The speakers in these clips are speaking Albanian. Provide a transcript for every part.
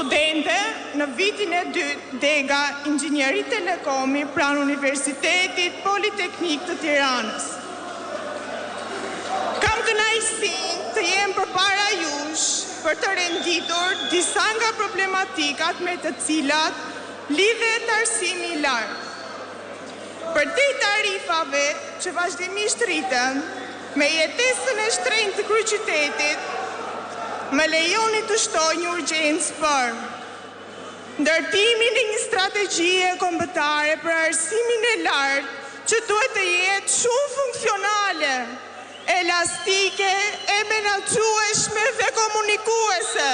Studente në vitin e dytë dega Inxhinieri Telekomi pranë Universitetit Politeknik të Tiranës. Kam kënaqësinë të jem përpara jush për të renditur disa nga problematikat me të cilat lidhet arsimi i lartë. Përtej tarifave që vazhdimisht rriten, me jetesën e shtrenjtë të kryeqytetit, më lejoni të shtoj një urgjencë për ndërtimin e një strategjie kombëtare për arsimin e lartë që duhet të jetë shumë funksionale, elastike, e menaxhueshme dhe komunikuese.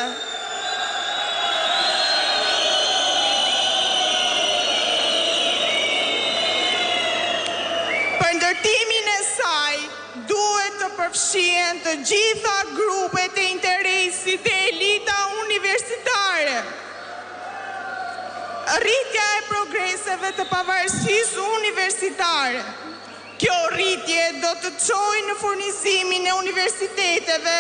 Për ndërtimin e saj duhet të përfshihen të gjitha grupet e interesit dhe elita universitare. Rritja e progreseve të pavarësisë universitare. Kjo rritje do të çojë në furnizimin e universiteteve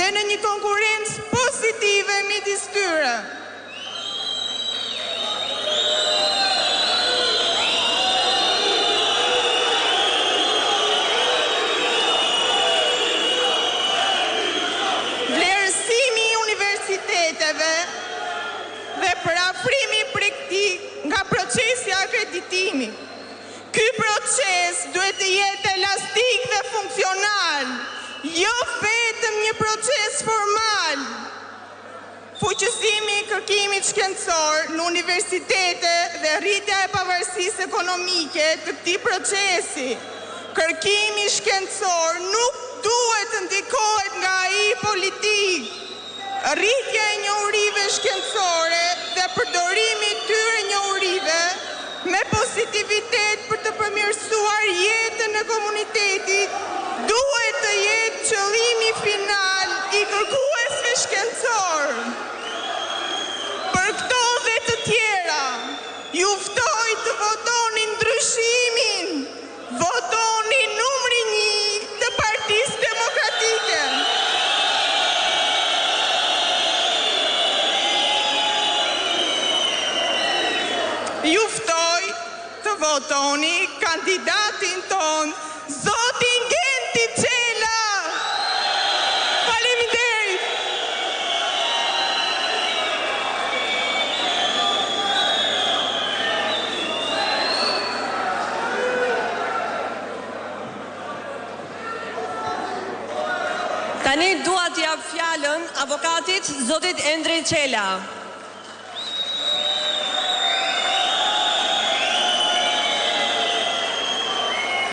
dhe në një konkurrencë pozitive midis tyre. Vlerësimi i universiteteve dhe përafrimi praktik nga procesi i akreditimit. Ky proces duhet të jetë elastik dhe funksional, jo vetëm një proces formal. Fuqizimi i kërkimit shkencor në universitete dhe rritja e pavarësisë ekonomike të këtij procesi. Kërkimi shkencor nuk duhet të ndikohet nga ai politik. Rritja e njohurive shkencore dhe përdorimi i këtyre njohurive me pozitivitet për të përmirësuar jetën e komunitetit duhet të jetë qëllimi final i kërkuesve shkencorë. Për këto dhe të tjera, ju ftoj të votoni ndryshimin! Votoni numrin një të Partisë Demokratike! Ju ftoj të votoni kandidatin tonë, zotin Genti Çela! Faleminderit! Tani dua t'i jap fjalën avokatit, zotit Endri Çela.